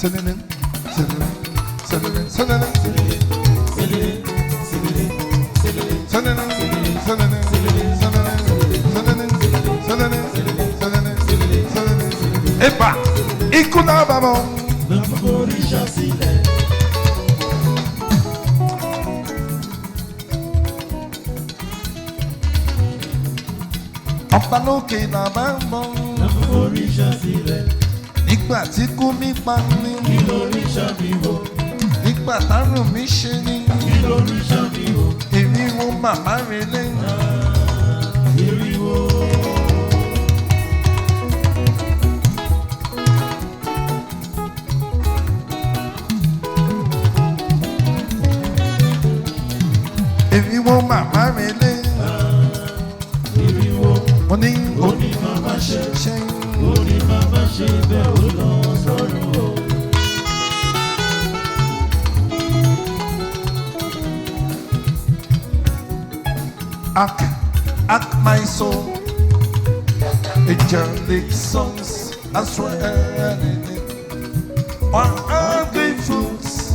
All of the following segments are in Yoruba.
Sẹ́nẹ́nẹ́ sẹ́nẹ́nẹ́ sẹ́nẹ́nẹ́ sẹ́nẹ́nẹ́ sẹ́nẹ́nẹ́ sẹ́nẹ́nẹ́ sẹ́nẹ́nẹ́ sẹ́nẹ́nẹ́ sẹ́nẹ́nẹ́ sẹ́nẹ́nẹ́. Ẹ̀bà ikú náà bá bọ̀. Òrìṣà sílẹ̀. Ọba lókè là bá ń bọ̀. Òrìṣà sílẹ̀. Nígbà tí kú mi pa ni. Kí lóríṣà mi wò? Nígbà tárùn mi ṣe ni. Kí lóríṣà mi wò? Èmi wo màmá rẹ lẹ́yìn. Eriwo. Èmi wo màmá rẹ lẹ́yìn. Eriwo. Mo ní Ó ní màmá ṣe. ṣe. Ó ní màmá ṣe bẹ́ẹ̀ ó lọ sọ́run o. Ark, ark my soul. Angelic songs as well. On earthly fruits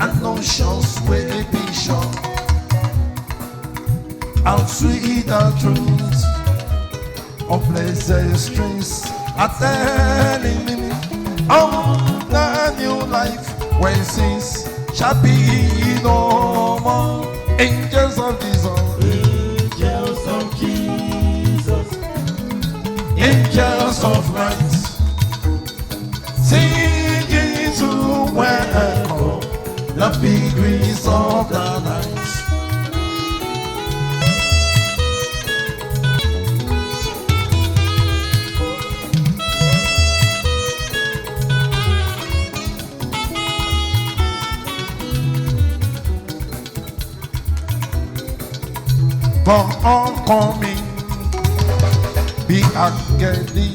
and notions will be sure. And sweet the truth of blessed strings are telling me of the new life when sins shall be no more. Angels of Jesus, Angels of Jesus. Angels of light, singing to welcome the pilgrims of the night. Bọ́ ọkàn mi bí áńgẹ́lì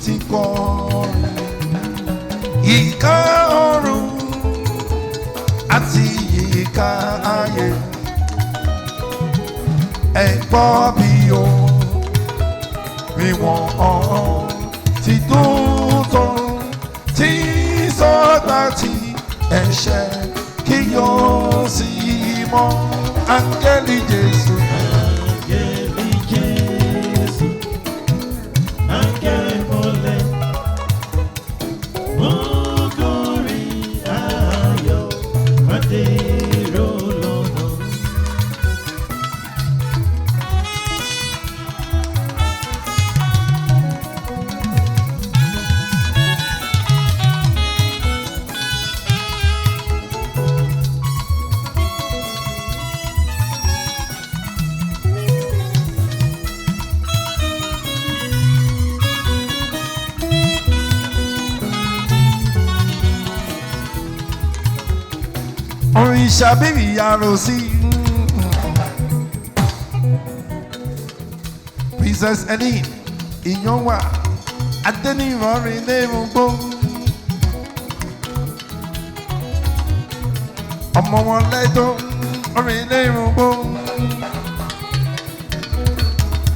ti kọrin ìka ọ̀run àti ìka ayé ẹ gbọ́ bí o bí wọ́n ọ̀run ti dùn tó tí sọ́gbà tí ẹ̀ṣẹ̀ kí yóò sì mọ́ áńgẹ́lì Jésù. Áńgẹ́lì Jésù. Áńgẹ́lì mọ́lẹ̀. Mo kọrin ayọ̀, pàdé èrò lọ́nà. Òrìṣà bíbí yàrá sí. Princess Ellen ìyànwá Adéníranrin lérúgbó. Ọmọ wọn lẹ́dọ̀ orin lérúgbó.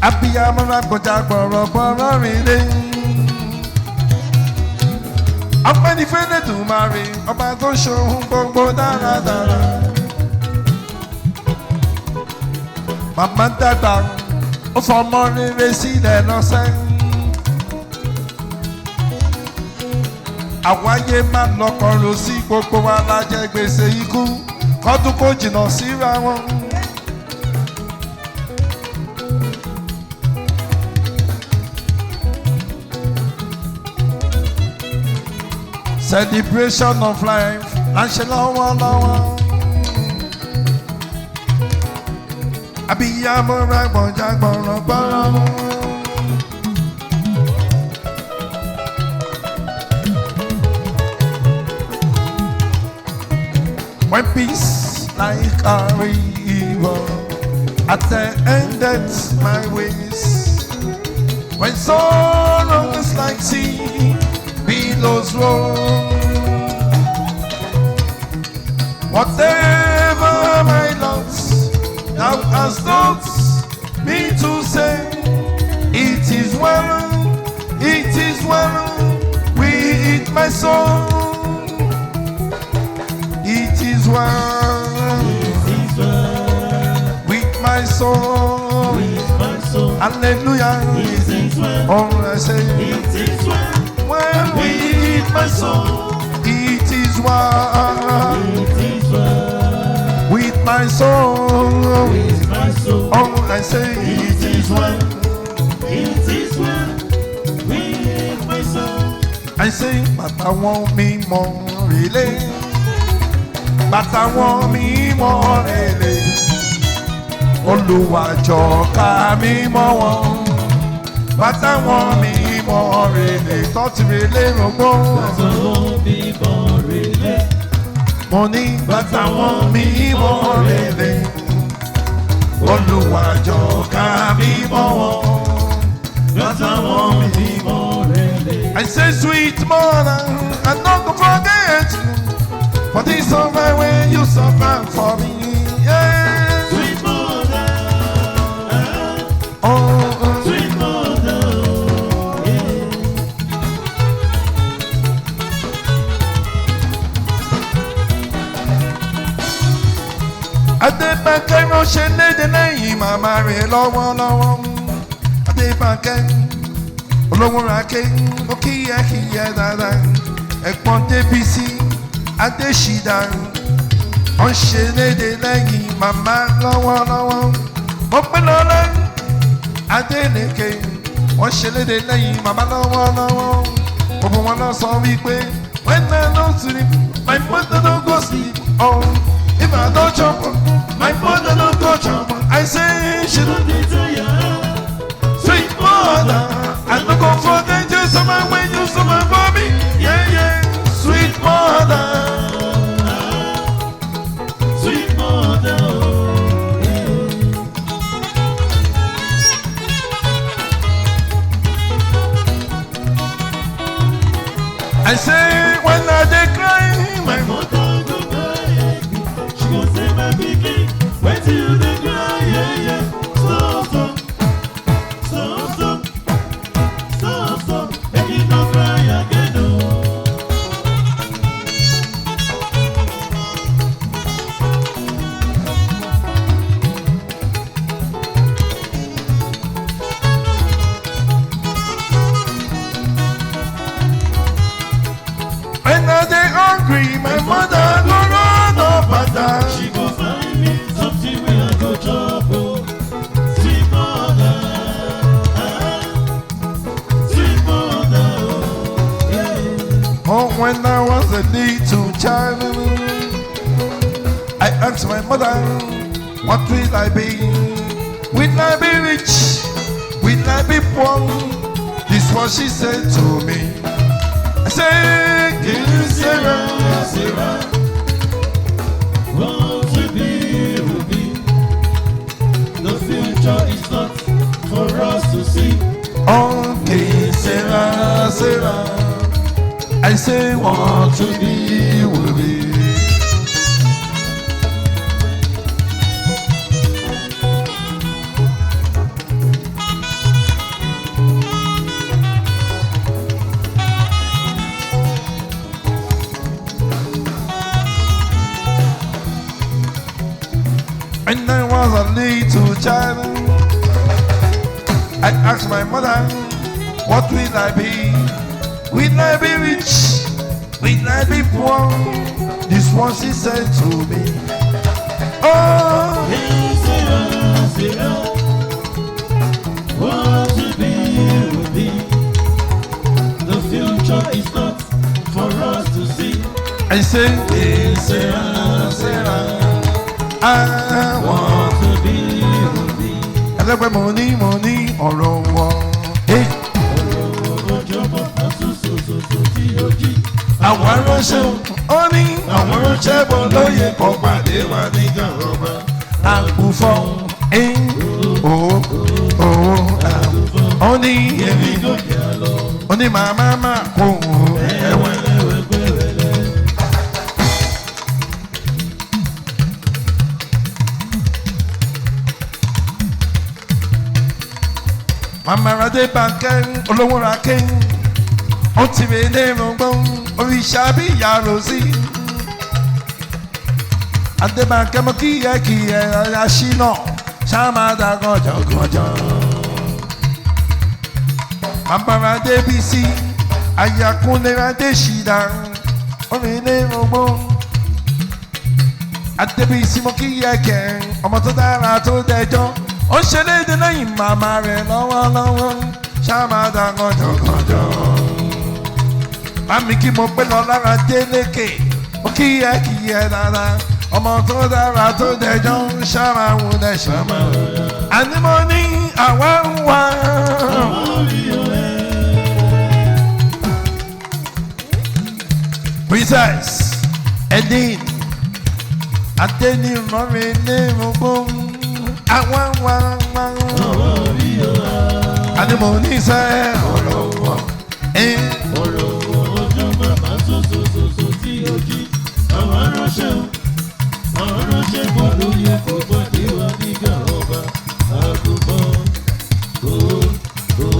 Abiyamọ agbọ̀jà gbọ̀rọ̀gbọ̀rọ̀ rìn lé. Ọpẹ́ ní fẹ́lẹ́dùmarè ọba tó ṣohun gbogbo dáradára. Màmá dàgbà ó fọmọ rere sílẹ̀ lọ́sẹ̀. Àwáyé má lọ́kàn ro sí gbogbo wa la jẹ gbèsè ikú kọ́dún kó jìnnà síra wọn. Celebration of life là ń ṣe lọ́wọ́lọ́wọ́. Abiyamọ ragbọ̀njà gbọ̀rọ̀gbọ̀rọ̀. When peace like a river attended my ways. When sorrows like sea billows roll. Whatever my lot, thou hast taught me to say, it is well with my soul. It is well. It is well. With my soul. With my soul. Hallelujah. It is well. All I say. It is well. Well With my soul. It is well. It is well. With my soul. With my soul. All I say. It is well. It is well. With my soul. I say bàtà wọn mi mọ rèlé. Bàtà wọn mi mọ rèlé. Olúwa jọ̀ọ́ ká mi mọ́ wọn. Bàtà wọn mi mọ rèlé. Tọ́tí rèlé rògbò. Bàtà wọn mi mọ rèlé. Mo ní bàtà wọn mi mọ rèlé. Olúwa jọ̀ọ́ ká mi mọ́ wọn. Bàtà wọn mi mọ rèlé. I say, sweet mother, I no go forget you. For this suffer when you suffer for me. Yeah. Sweet mother, Oh, oh. sweet mother, yeah. Adébánkẹ́ ránṣẹ́ léde lẹ́yìn màmá rẹ̀ lọ́wọ́lọ́wọ́. Adébánkẹ́ olówó raké ó kíyẹ́kíyẹ́ dáadáa. Ẹ̀gbọ́n Débísí Adéṣídà ó ń ṣe léde lẹ́yìn màmá lọ́wọ́lọ́wọ́. Mo pẹ́ lọ́lá Adélékè wọ́n ṣe léde lẹ́yìn màmá lọ́wọ́lọ́wọ́. Gbogbo wọn lọ sọ wípé when I no sleep, my mother no go sleep. Oh, if I no chop, my mother no go chop. I say she She no no dey tire. sweet mother. I no go forget you suffer when you suffer for me. Yeah, yeah, sweet mother. Sweet mother, oh, yeah. I say when I dey cry, my My mother go cry, she go say my pikin, wetin you dey cry, yeah, yeah. Stop, stop, stop, stop, stop, stop, make you no cry again, oh. When I dey hungry, my mother go run up and down. She go find me something wey I go chop, oh. Sweet mother, ah, sweet mother, oh, yeah. Oh, when I was a little child, I asked my mother, what will I be? Will I be rich? Will I be poor? This what she said to me. I said, "Que sera, Sera, what will be, will be. The future is not for us to see. Oh, que sera, sera. I say, what to be, will be. When I was a little child, I asked my mother, what will I be? Will I be rich? Will I be poor? This one she said to me. Oh, Hey, Sera, Sera, what will be, will be. The future is not for us to see. I say, hey, Sarah, Sarah, I want. What will be, will be. Ẹlẹ́gbẹ́ mo ní mo ní ọ̀rọ̀ wọn. Hey. Ọjọ́ bọ̀ àtúnṣoṣoṣo tí ó jí. Àwọn aránṣẹ́ ó ní àwọn aránṣẹ́ bọ̀ lóye kọ́ pàdé wa ní gàrọ́bà. Àgùfọ̀ ẹ̀ o o ó ní Èmi èmi gòkè àlọ́. ó ní màmá máa kó o ẹ̀wẹ̀. Ẹ̀wẹ̀lẹ̀wẹ̀gbẹ̀wẹ̀lẹ̀. Màmá Adébánkẹ́ olówó ra kéyìn. Ó ti rèlé rògbòn òrìṣà bí ìyá rosí. Adébánkẹ́ mo kíyẹ kíyẹ ọ̀yà ṣínà ṣáàmàdà gànjọ́gànjọ́. Bàbára Débísí Ayakunle Adéṣídà òrìlé rògbòn. Adébísí mo kíyẹ kẹ ọmọ tó dára tó dẹjọ́. Ó ṣe léde lẹ́yìn màmá rẹ̀ lọ́wọ́lọ́wọ́ ṣáàmàdà gànjọ́gànjọ́. Mami kí mo pé lọ lára Délékè, ó kíyẹ kíyẹ dáadáa. Ọmọ tó dára tó dẹjọ́ ń ṣára wò lẹ ṣàmà. Àní mo ní àwa ń wá. Princess Edin Adénímọ̀rin ní gbogbo àwa ń wá wá. Àní mo ní sẹ́ ọ̀rọ̀ wọ̀. Ọ̀rọ̀ ojú màmá sòsòsòsò tí ó jí. Àwọn aránṣẹ́ o, àwọn aránṣẹ́ bọ́ ló yẹ kó pàdé wa nígbà ọba. Àgùnbọ̀n, ó, ó,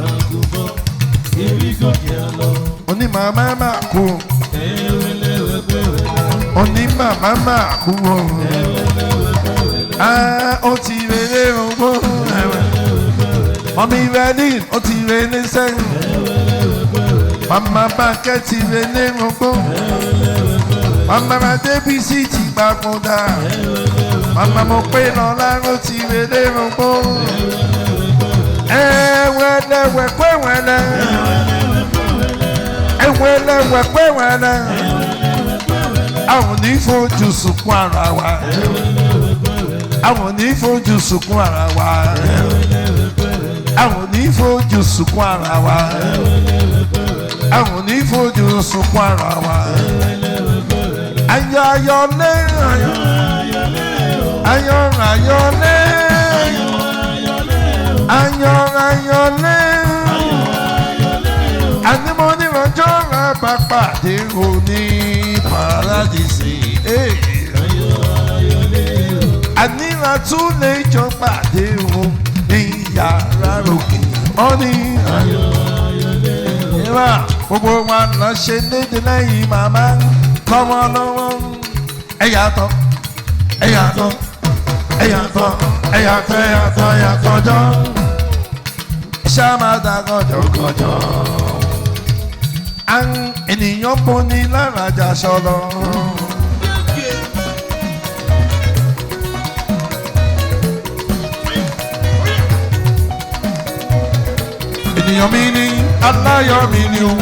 àgùnbọ̀n, eré gòkè àlọ́. Oní màmá máa kú. Ẹ̀wẹ̀lẹ̀wẹ̀wẹ̀wẹ̀lẹ̀, Oní màmá máa kú o. ẹ̀wẹ̀lẹ̀wẹ̀wẹ̀lẹ̀, Ah, ó ti rere ogbó. Mọ̀mí Rẹ́lí ó ti rere sẹ́yìn. Màmá Bánkẹ́ ti rere ogbó. Màmá Adébísí ti gbàgbọ́dà. Màmá mo pé lọ́lá ó ti rere ogbó. Ẹ̀wẹ̀lẹ̀wẹ̀ pẹ̀wẹ̀lẹ̀. Ẹ̀wẹ̀lẹ̀wẹ̀ pẹ̀wẹ̀lẹ̀. Àwọn ò ní fojú sunkún ara wa. Àwọn ò ní fojú sunkún ara wa. Àwọn ò ní fojú sunkún ara wa. Àwọn ò ní fojú sunkún ara wa. Ayọ̀ ayọ̀ lé ayọ̀. Ayọ̀ ayọ̀ lé. Ayọ̀ ayọ̀ lé. Àní mo ní ọjọ́ rẹ̀ bá pàdé òní paradísì. Àníra tún lè jọ pàdé o ní yàrá òkè. Ó ní ìwà gbogbo wa lọ ṣe léde lẹ́yìn màmá lọ́wọ́lọ́wọ́. Ẹ yàtọ̀, ẹ yàtọ̀, ẹ yàtọ̀, ẹ yàtọ̀, ẹ yàtọ̀, ẹ yàtọ̀ jọ. Ṣá máa dà gọjọgọjọ. À ń ènìyàn boni lára jà sọlọ. Ènìyàn mi ni aláyọ̀ mi ni o.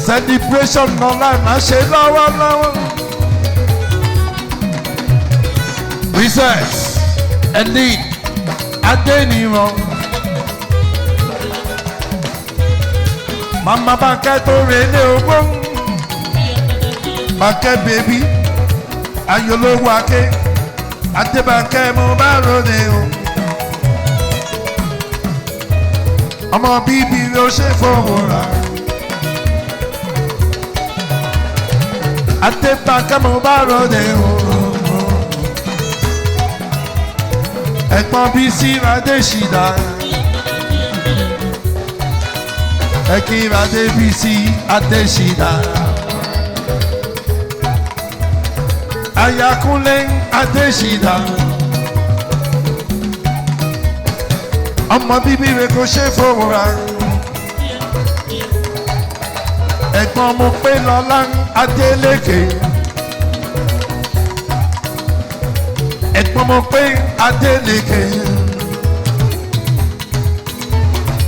Celebration náà máa ṣe lọ́wọ́lọ́wọ́. Princess Elite Adéníran. Màmá Bánkẹ́ tó relé owó. Bánkẹ́ bèbí Ayọ̀lówó Aké. Adébánkẹ́ mo bá ròde o. Ọmọ bíbí ló ṣe fowó rà. Adébánkẹ́ mo bá ròde o. Ẹ̀gbọ́n bí sí Adéṣídà. Ẹ̀kí Adébísí Adéṣídà. Ayakunle Adéṣídà. Ọmọ bíbí rẹ̀ kò ṣe fowó ra. Ẹ̀gbọ́n mo pé lọ́lá Adélékè. Ẹ̀gbọ́n mo pé Adélékè.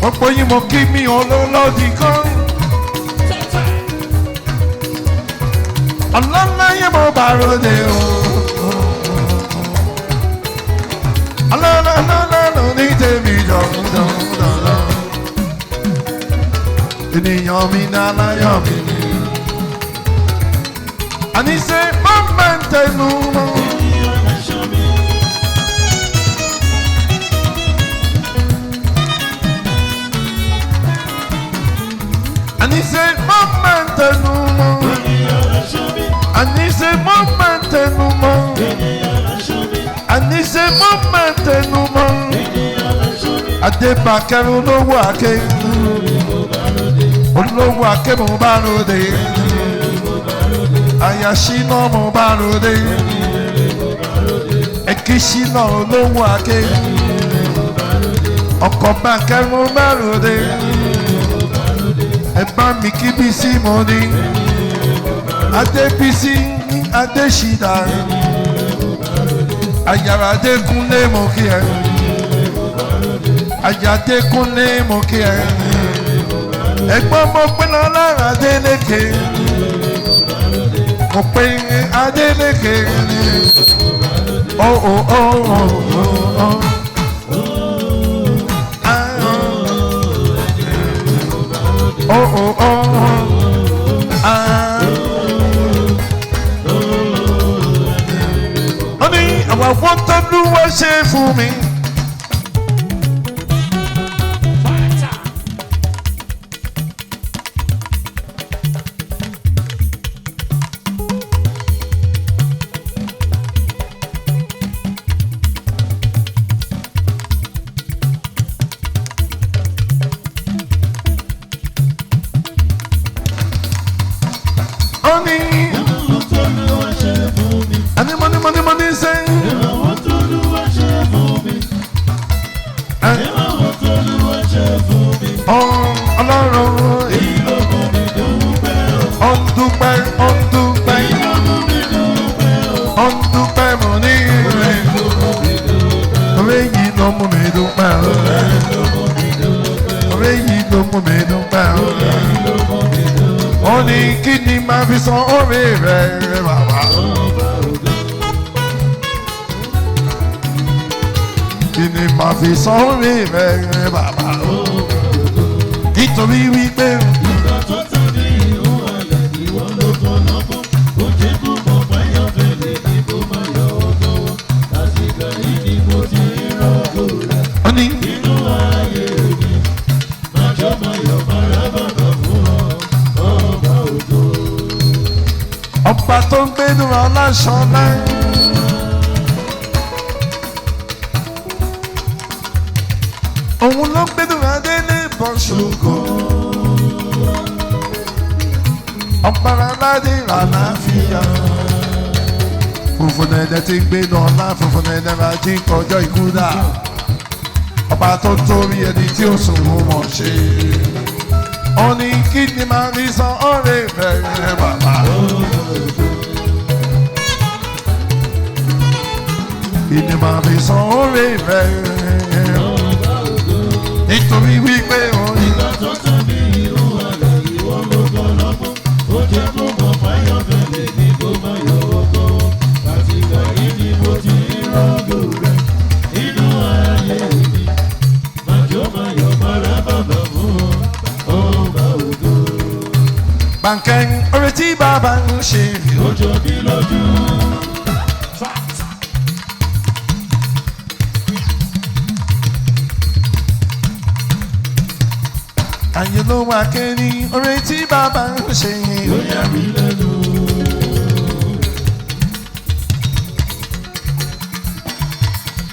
Gbogbo yín mo kí mi olólòdì kan. Ọlọ́lá yín mo bá ròde o. Ọlọ́lá lọ́lá ló ní tèmi jọ̀ǹdọ̀ǹdọ̀ǹdọ̀. Ènìyàn mi ní aláyọ̀ mi ni. Àní ṣe máa ń tẹnu mọ́. Ènìyàn láṣọ mi. Àní ṣe máa ń tẹnu mọ́. Ènìyàn láṣọ mi. Àní ṣe máa ń tẹnu mọ́. Ènìyàn láṣọ mi. Àníṣe mo máa tẹnu mọ́. Adébákẹ́ olówó àké. Olówó àké mo bá ròde. Àyàṣínà mo bá ròde. Èkìṣínà olówó àké. Ọkọ̀ bákẹ́ mo bá ròde. Ẹ bá mi kí Bísí mo ní. Adébísí Adéṣídà. Àyàrá Adékúnlé mo kí ẹ. Àyà Adékúnlé mo kí ẹ. Ẹ̀gbọ́n mo pé lọ́lára Adélékè. Mo pé Adélékè. Ó ó ó ó ó. Ó ó ó ó. Ó ní àwọn àwọn tó lúwọ́ ṣe fún mi. Ó ní àní mo ní mo ní mo ní sẹ́yìn. Ọlọ́run ó ń dúpẹ́ ó ń dúpẹ́ ó ń dúpẹ́ mo ní rẹ̀. Orí yìí ló mú mi dúpẹ́ o. Orí yìí ló mú mi dúpẹ́ o. Ó ní kí ni màá fi san oore rẹ̀ bàbá. Kí ni màá fi san oore rẹ̀ bàbá. Nítorí wípé ó ní ọba tó ń gbénu aláṣọ náà. Òun ló ń gbénu adélé bọ̀ ṣògo. Ọba aládé àlàáfíà. Funfun nẹ̀dẹ̀ ti gbénu ọlá funfun nẹ̀dẹ̀ máa jí kọjọ́ ikú dà. Ọba tó torí ẹni tí ó sùn mú wọn ṣe. Ó ní kí ni màá fi san ọ̀rẹ́ rẹ̀ bàbá. Kí ni màá fi san ọ̀rẹ́ rẹ̀? Nítorí wípé ó ní. Bàǹkẹ́ oore tí bàbá ń ṣe. Ojo mi lójú. Àyè ló wà kẹ́ni oore tí bàbá ń ṣe. Ó yà mí lẹ́nu.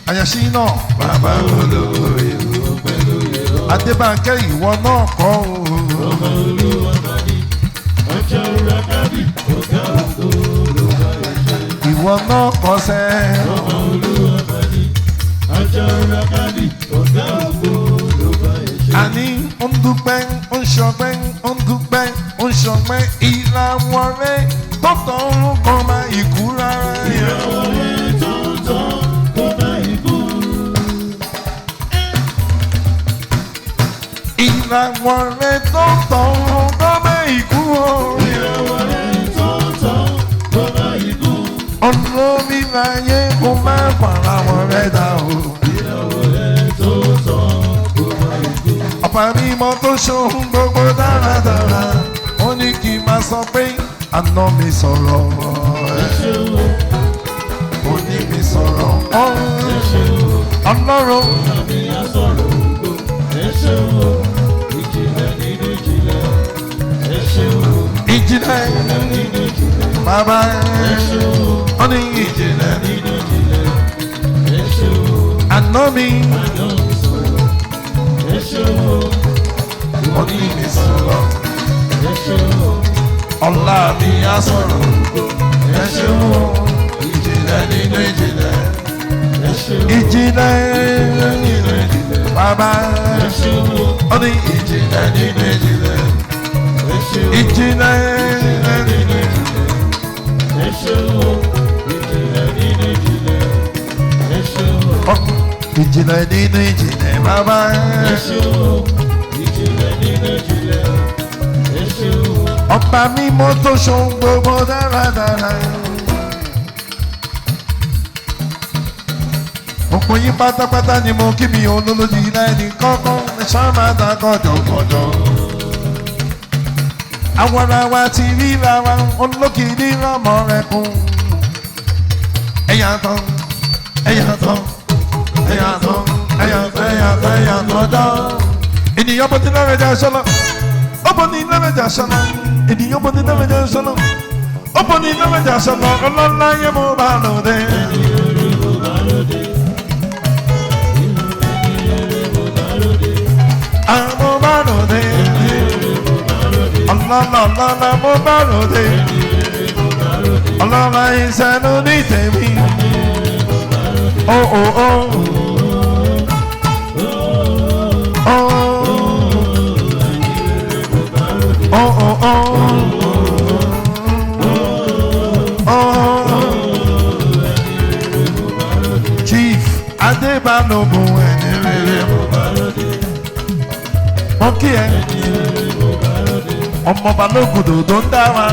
Àyàṣí náà. Bàbá olóore ò pẹ̀lú ìrọ̀. Adébánkẹ́ ìwọ náà kọ́ o. Ọmọ olúwa máa ní. Ọjọ́ ìrọ̀kábì ọ̀gá ògo ló bá yẹ ṣe. Ìwọ náà kọ́ sẹ́. Ọmọ olúwa máa ní. Ọjọ́ ìrọ̀kábì ọ̀gá ògo ló bá yẹ ṣe. Àní ó ń dúpẹ́ ó ń ṣọpẹ́ ó ń dúpẹ́ ó ń ṣọpẹ́ ìlàwọ̀ rẹ̀ tó tọ̀ ń kọ́ máa ìkú rárá. Ìràwọ̀ rẹ̀ tó ń tàn kó má ikú. Ìlàwọ̀ rẹ̀ tó tọ̀ ń kọ́ máa ìkú o. Ìràwọ̀ rẹ̀ tó ń tàn kó má ikú. Olórí láyé kó má pàrà wọn rẹ̀ dà o. Ìràwọ̀ rẹ̀ tó ń tàn kó má ikú. Ọ̀pá mímọ́ tó ṣohun gbogbo dáradára. Ó ní kí n máa sọ pé àná mi sọ̀rọ̀. Ẹ ṣeun o, Òní mi sọ̀rọ̀. ẹ ṣeun o. Ọlọ́run Àmì àsọ̀rọ̀ ògo, ẹ ṣeun o, ìjìnlẹ̀ nínú ìjìnlẹ̀, ẹ ṣeun o, ìjìnlẹ̀ nínú ìjìnlẹ̀, bàbá ẹ ṣeun o, ó ní ìjìnlẹ̀. nínú ìjìnlẹ̀, Àná mi. Òní mi sọ̀rọ̀. Ọlá mi á sọ̀rọ̀. Ẹ ṣeun o. Ìjìnlẹ̀ nínú ìjìnlẹ̀. Ìjìnlẹ̀ nínú ìjìnlẹ̀. Bàbá. Ó ní ìjìnlẹ̀ nínú ìjìnlẹ̀. Ìjìnlẹ̀ nínú ìjìnlẹ̀. Ìjìnlẹ̀ nínú ìjìnlẹ̀ bàbá. Ọba mímọ́ tó ṣohun gbogbo dáradára. Gbogbo yín pátápátá ni mo kí mi olólójì lẹ́ni kọ́kọ́ ṣáàmàdà gọ̀dọ̀gọ̀dọ̀. Àwọn ara wa ti ríra wa olókìrí lọ́mọ rẹ̀ kún. Ẹ̀yà tán, ẹ̀yà tán, ẹ̀yà tán, ẹ̀yà tán, ẹ̀yà tán, ẹ̀yà tán dán. Ènìyàn bó ti lọ́rẹ̀jà sọ́lá. Ó bó ní lọ́rẹ̀jà sọ́lá. Ènìyàn bó ti lọ́rẹ̀jà sọ́lá. Ó bó ní lọ́rẹ̀jà sọ́lá. Ọlọ́lá yẹ mo bá lòdì. Àmọ́ bá lòdì. Ọlọ́lá ọlọ́lá mo bá lòdì. Ọlọ́lá ìṣẹ́nu ní tèmi. Oh oh oh. Oh. Oh oh oh. Oh. Chief Adébálógún ẹni rere mo kí ẹ. Ọmọ Balógun dòdò ń dá wa.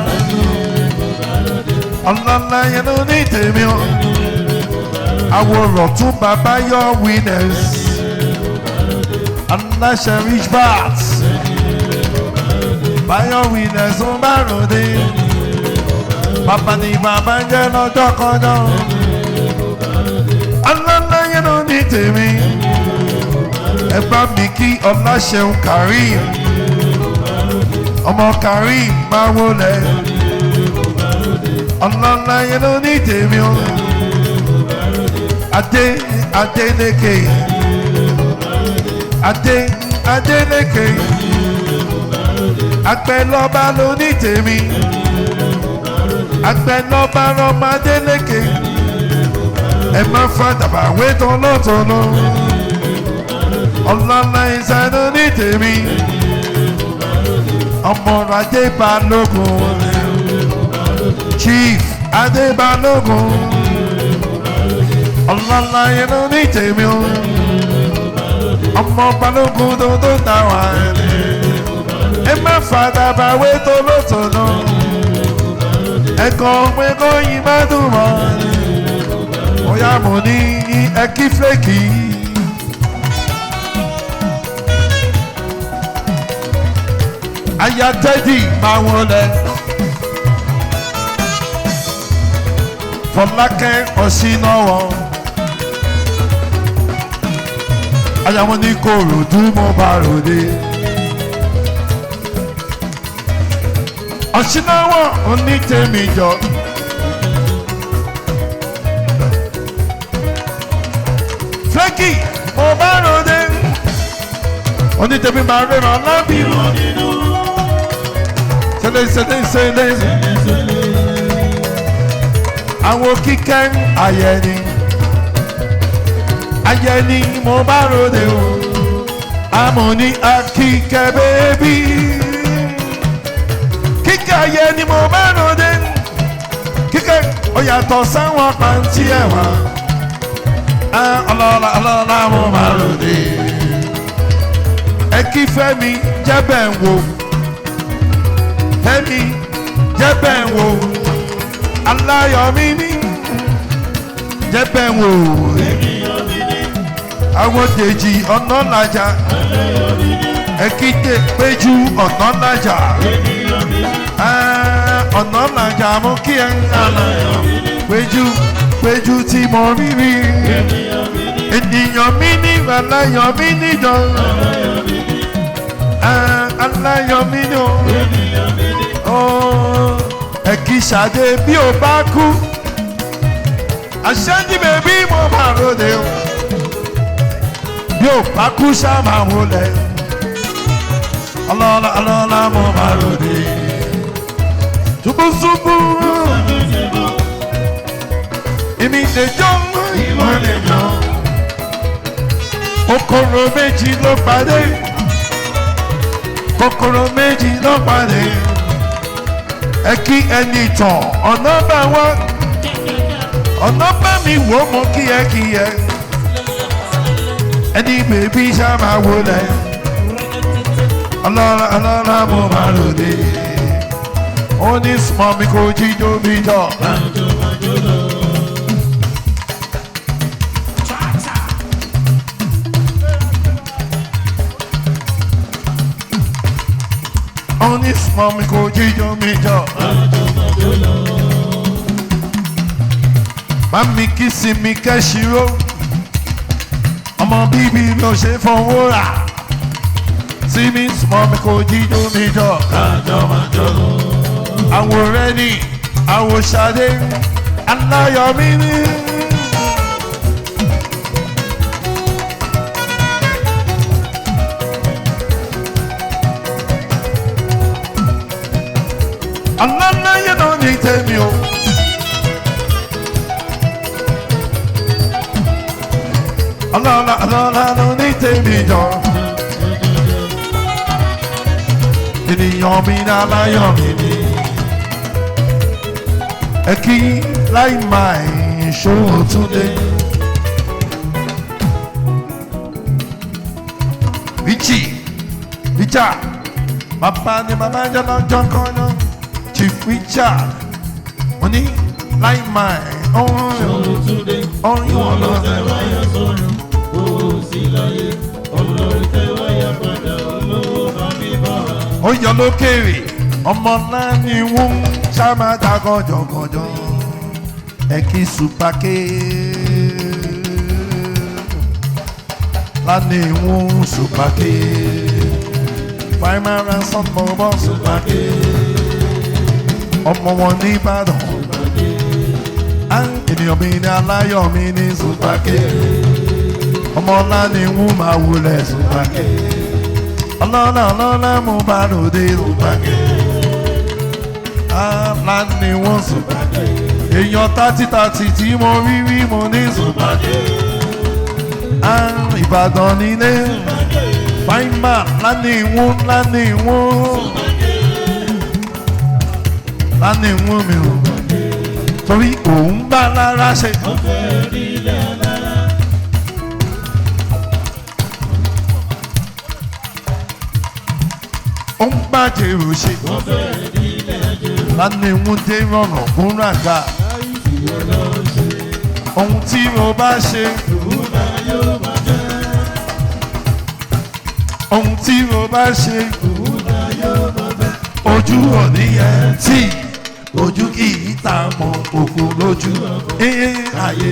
Ọlọ́lá yẹn ló ní tèmi o. Àwòrán tún bàbá yọ winners. Aláṣẹ rich bats. Báyọ̀ winners ń bá ròde. Bàbá ni bàbá ń jẹ́ lọ́jọ́ kọjọ́. Ọlọ́lá yẹn ló ní tèmi. Ẹ bá mi kí Ọláṣẹun Karim. Ọmọ Karim máa wọlé. Ọlọ́lá yẹn ló ní tèmi o. Adé Adélékè. Adé Adélékè. Àgbẹ̀lọ́ba ló ní tèmi. Àgbẹ̀lọ́ba lọ́mọ Adélékè. Ẹ má fàdàbà wé tọ́lọ́tọ́lọ́. Ọlọ́lá ìṣẹ́ ló ní tèmi. Ọmọ Adé Balógun. Chief Adé Balógun. Ọlọ́lá yẹn ló ní tèmi o. Ọmọ Balógun tó tó ta wá. Ẹ má fàdàbà wé tolótòló. Ẹ̀kọ́ pé kó yín má dùn mọ́. Bóyá mo ní ẹkí fèkì. Aya Tẹ́dì máa wọlé. Fọlákẹ́ Ọ̀ṣínàwọ̀. Aya wọn ní Kòròdú mo bá ròde. Ọ̀ṣínàwọ̀ onítẹ̀mí jọ. Fẹ́kì mo bá ròde. Onítẹ̀mí máa rẹ̀ máa lábì. Sẹ́lẹ̀ sẹ́lẹ̀ sẹ́lẹ̀. Àwọn kíkẹ́ ayẹni. Ayẹni mo bá ròde o. Àmọ́ ní akíkẹ́ bébí. Kíkẹ́ ayẹni mo bá ròde. Kíkẹ́ ó yàtọ̀ sáwọn pàǹtí ẹ̀wà. Ọlọ́lá ọlọ́lá mo bá ròde. Ẹ kí Fẹ́mi jẹ́bẹ̀ ń wò. Fẹ́mi jẹ́bẹ̀ ń wò. Aláyọ̀mí ní jẹ́bẹ̀ ń wò. Àwọn Dèjì ọ̀nà làjà. Ẹ̀kíté péjú ọ̀nà làjà. Ọ̀nà làjà mú kí ẹ ń aláyọ̀. Péjú péjú tí mo rí rí. Ènìyàn mi ní aláyọ̀ mi níjọ. Aláyọ̀ mi ní o. Ẹ̀kí Ṣadé bí o bá kú. Àṣẹ́jú bèbí mo bá ròde o. Yóò bá kú ṣá máa wọlé. Ọlọ́lá ọlọ́lá mo máa ròde. Ṣubúṣubú. Èmi lè jọ ìwọ lè jọ. Kòkòrò méjì ló pàdé. Kòkòrò méjì ló pàdé. Ẹ kí ẹni tàn ọ̀nà bá wá. Ọ̀nà bá mi wò mo kí ẹ kí ẹ. Ẹni bèbí ṣá máa wọlé. Ọlọ́lá ọlọ́lá mo máa ròde. Ó ní sùnmọ́ mi kò jíjó mi jọ. Ó ní sùnmọ́ mi kò jíjó mi jọ. Mami kí sinmi kẹ́sìró. Ọmọ bíbí ló ṣe fọwọ́ rà. Sími sùnmọ́ mi kò jíjó mi jọ. Àwòrán ni àwòṣadé aláyọ̀mí ni. Aláyọ̀ náà ní tèmi o. Ọlọ́lá ọlọ́lá ló ní tèmi jọ. Ènìyàn mi ní aláyọ̀ mi ni. Ẹ kí láì máa ìṣòro túnde. Richie, Richard, bàbá ni bàbá jẹ́ lọ́jọ́ kan náà. Chief Richard, mo ní láì máa ọ̀hún Ìwọ ló tẹ wáyà sọ́run, ó sì láyé. Olórí tẹ wáyà padà, olówó bá mi bọ̀ra. Ó yọ lókèrè, ọmọ ńlá ni wọ́n ń sábà ta gànjọ̀gànjọ̀. Ẹ kí supake lánìí wọ́n supake fáìmà ransom bọ̀bọ̀ supake ọmọ wọn ní Ìbàdàn. Ènìyàn mi ní aláyọ̀ mi ní supake ọmọ ńlá ni wọ́n máa wulẹ̀ supake ọlọ́lá ọlọ́lá mo bá ròde supake alá ni wọ́n supake èèyàn 30-30 tí mo rí rí mo ní supake Ìbàdàn nílé fáìmà lánìí wọ́n lánìí wọ́n mi ò torí òun bá lára ṣe. Ó ń bá jèrò ṣe. Lánìí wọ́n dé rọrùn fún ràgà. Ohun tí mo bá ṣe. Ohun tí mo bá ṣe. Ojú òní yẹn tí ojú kì í ta mọ òkú lójú. Ayé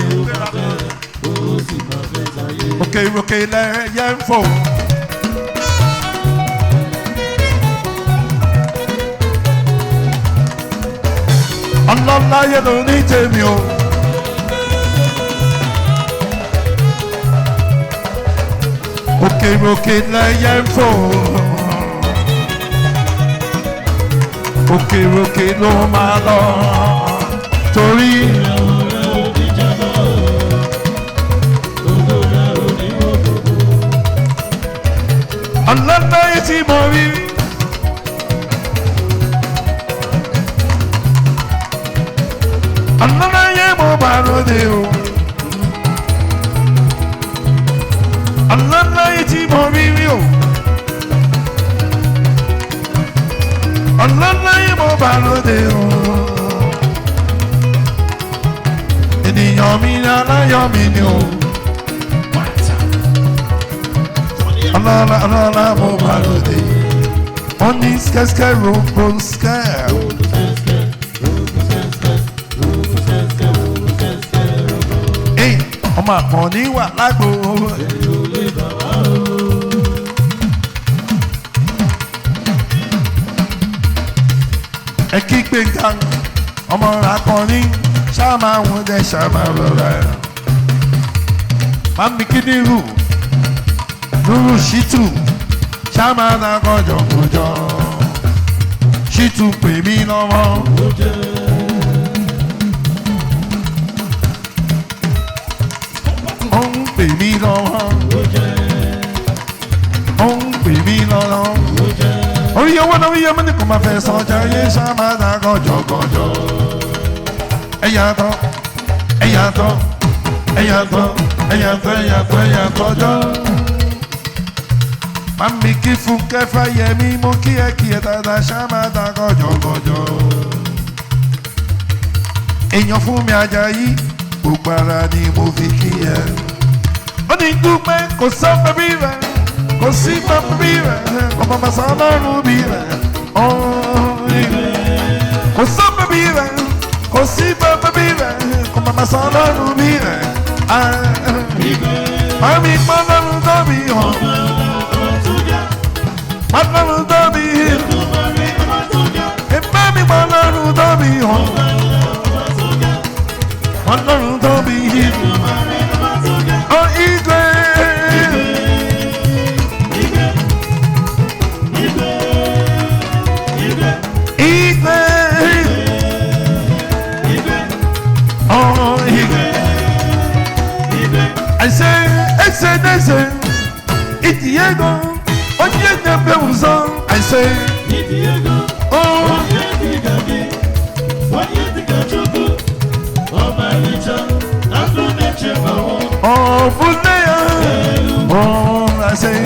òkè òkè lẹ́yẹ ń fò. Ọlọ́láyé ló ní tèmi o. Òkè òkè lẹ́yẹ ń fò. Òkè òkè ló máa lọ torí. Ọlọ́láyé tí mo rí. Ọlọ́láyé mo bá ròde o. Ọlọ́láyé tí mo rí rí o. Ọlọ́láyé mo bá ròde o. Ènìyàn mi ní aláyọ̀ mi ni o. Ọlọ́lá ọlọ́lá mo bá ròde. Ó ní skẹ́skẹ́ robo skẹ́. Ọmọ àkànní wà lágbo. Ẹ kí Gbénga ọmọ àkànní ṣáàmà wọn dẹ ṣáàmà rọra. Mami Kídírù Nuru Shitu ṣàmàdà kọjọkọjọ Shitu pè mí lọ́wọ́. Ó ń pè mí lọ́wọ́. Ó ń pè mí lọ́wọ́. Orí owó náà wíyẹ mọ́ni kò máa fẹ́ sọjà yé ṣàmàdà kọjọkọjọ. Ẹ yàtọ̀, ẹ yàtọ̀, ẹ yàtọ̀, ẹ yàtọ̀, ẹ yàtọ̀, ẹ yàtọ̀ jọ. Mami kí Fúnkẹ́ Fáyẹmí mú kí ẹ kí ẹ dáadáa ṣàmàdà kọjọkọjọ. Èèyàn fún mi Àjàyí, gbogbo ara ni mo fi kí ẹ. Ó ní dúpẹ́ kò sọ́pẹ́ bí rẹ̀, kò sí pẹ́pẹ́ bí rẹ̀, kò mọ̀mọ́ sọ́lọ́run bí rẹ̀. Kò sọ́pẹ́ bí rẹ̀, kò sí pẹ́pẹ́ bí rẹ̀, kò mọ̀mọ́ sọ́lọ́run bí rẹ̀. Mami pọ́nlọ́run tóbi hàn, pọ́nlọ́run tóbi hàn, ìbámi pọ́nlọ́run tóbi hàn, pọ́nlọ́run tóbi hàn. Ó igwe. Igwe. Oh, igwe. I say, ese, ese, Itiego, onye na-ebe ụzọ. I say, oh, oh, Buneya, oh, I say,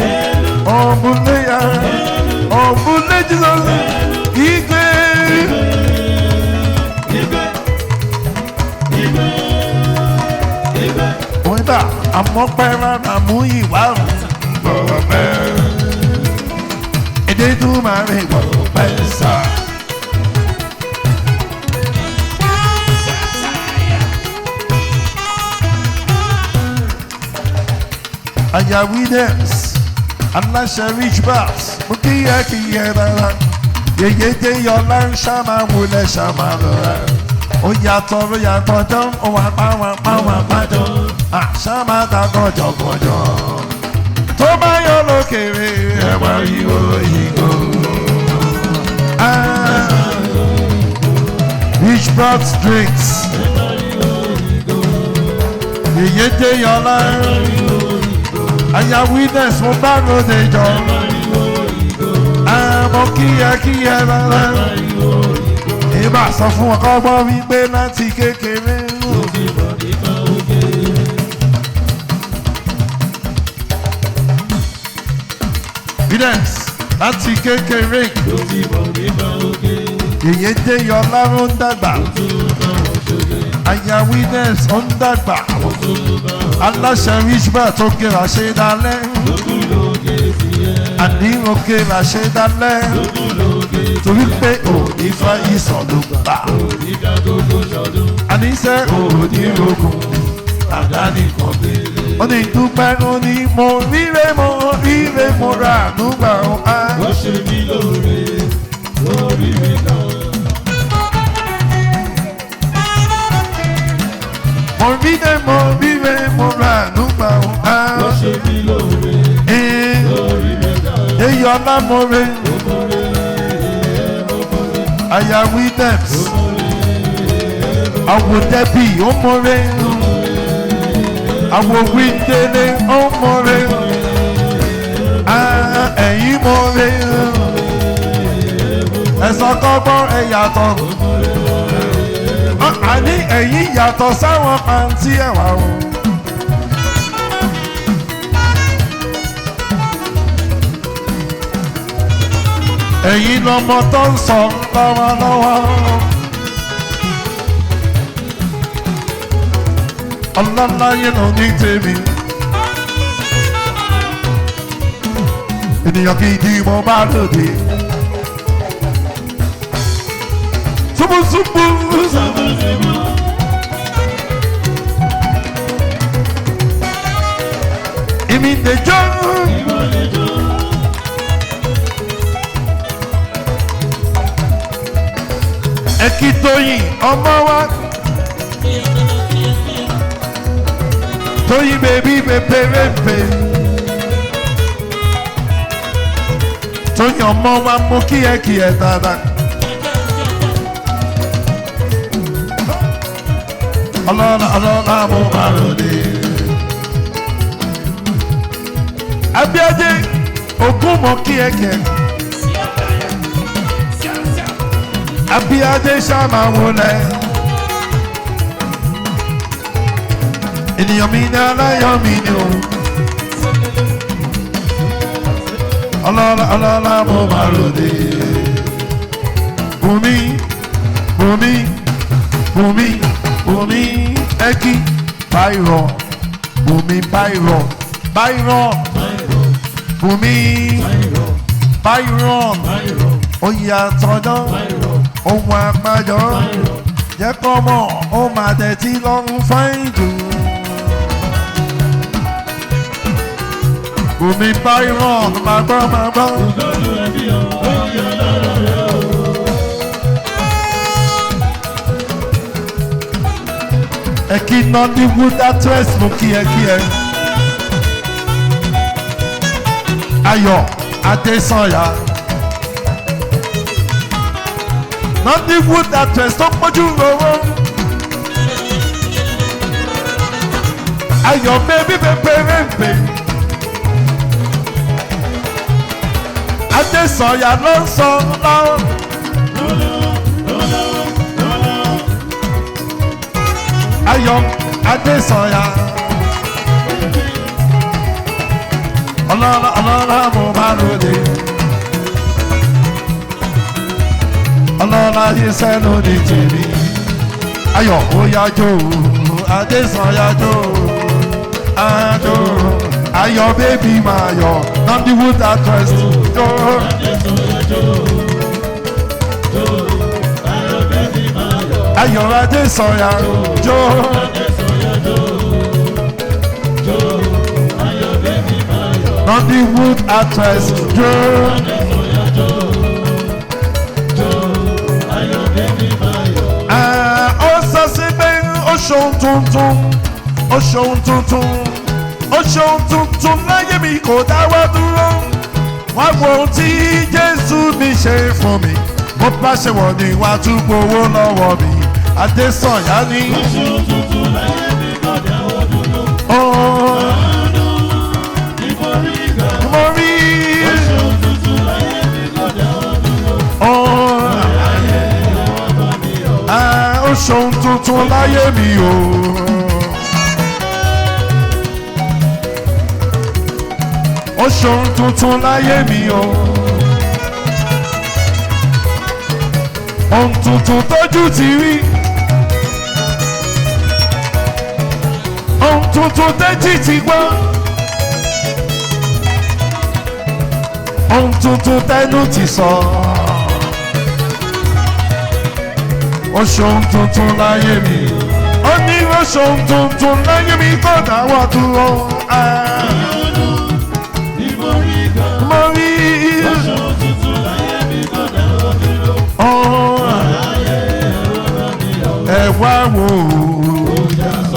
oh, Buneya, oh, Bune Jesus, Igwe. Onígbà àmọ́ pẹ́ rárá mú ìwà gbọ̀rọ̀ pẹ́. Èdè tún máa rìn gbọ̀rọ̀ pẹ́ sá. Aya Williams, aláṣẹ Rich Babs, mo kí ẹ kí ẹ rárá. Yèyé dé yọlá ń ṣàmà wọlé ṣàmà lọ́ra. Ó yàtọ̀ ó yàtọ̀ jọ́, ó wà pa wà pa wà pa jọ. Àṣà máa ta gọjọgọjọ. Tó bá yọ lókèrè, ẹ̀wà ìwò ìgò. Rich Babs drinks. Yèyé dé yọlá. Aya Williams mo bá lóde jọ. Àmọ́ kíyẹ rárá. Ìbá sọ fún ọkọ gbọ́ wípé láti kékeré. Williams láti kékeré. Yèyé dé yọlá ó ń dàgbà. Aya Williams ó ń dàgbà. Aláṣẹ Richbar tó kéra ṣe dalẹ̀. Àní ó kéra ṣe dalẹ̀. Torí pé òní fa ìsọ̀ ló gbà. Àníṣe òní rogun àdánìkan gbélé. Ó ní dúpẹ́ ó ní mo ríre mo ríre mo ra ànúgbà ó á. Ó ṣe mí lóore, orí mi kan. Mo ríre mo ríre mo ra ànúgbà ó á. Ó ṣe mí lóore, orí mi kan. Èyí ọlá mo re. Aya Williams, àwò Dẹ́bì ó mọ̀re, àwò Wíndélé ó mọ̀re, ẹ̀yìn mọ̀re, ẹ̀sọ́ kọ́gbọ́n ẹ̀ yàtọ̀, àní ẹ̀yìn yàtọ̀ sáwọn pàǹtí ẹ̀wà o. Ẹ̀yin lọmọ tó ń sọ lọ́wọ́lọ́wọ́. Ọlọ́láyé ló ní tèmi. Ènìyàn gidi mo bá lòdì. Ṣubúṣubú. Èmi lè jó. Ẹkí Tóyìn ọmọ wa. Tóyìn bèbí bèbè bèbè. Tóyìn ọmọ wa mú kíẹ̀kíẹ̀ dáadáa. Ọlọ́lá ọlọ́lá mo máa ròde. Abíájé ogún mọ kíẹ̀kíẹ̀. Abíájé ṣáàmà wọlé. Ènìyàn mi ní aláyọ̀ mi ni o. Ọlọ́lá ọlọ́lá mo máa ròde. Bùnmi Bùnmi Bùnmi Bùnmi Ẹkí Báírọ̀ Bùnmi Báírọ̀ Báírọ̀ Bùnmi Báírọ̀ Oyè àtọ̀dọ́ ohun àpàjọ́ jẹ́ kọ́ mọ̀ ó máa tẹ̀tí lọ́rùn fáìn jù. Bùnmi Báírọ̀ máa gbọ́ máa gbọ́. Ẹ̀kí Nollywood actress mo kí ẹ kí ẹ. Ayọ̀ Adésànyà. Nollywood actress tó pójú lówó. Ayọ̀ bébí pépérépé. Adésànyà ló ń sọ lọ́wọ́. Ayọ̀ Adésànyà. Ọlọ́lá ọlọ́lá mo máa ròde. Ọlọ́lá iṣẹ́ ló ní tèmi. Ayọ̀ ó yájó Adésànyà jó àjò. Ayọ̀ bébí máa yọ̀ Nollywood actress jó. Ayọ̀ Adésànyà jó. Nollywood actress jó. Ó sọ sí pé ó ṣohun tuntun, ó ṣohun tuntun, ó ṣohun tuntun láyé mi kò dáwọ́ dúró. Wá wo ohun tí Jésù mi ṣe fún mi. Bó bá ṣe wọ̀ ni wàá tún gbowó lọ́wọ́ mi. Adésànyà ní. Ó mo rí. Ó ó ṣohun tuntun láyé mi o. Ó ṣohun tuntun láyé mi o. Ohun tuntun tójú ti rí. Ohun tuntun téjì ti gbọ́. Ohun tuntun tẹnu ti sọ. Ó ṣohun tuntun láyé mi. Ó ní ó ṣohun tuntun láyé mi kò dáwọ́ dúró. Mo rí ẹ wá wò ó.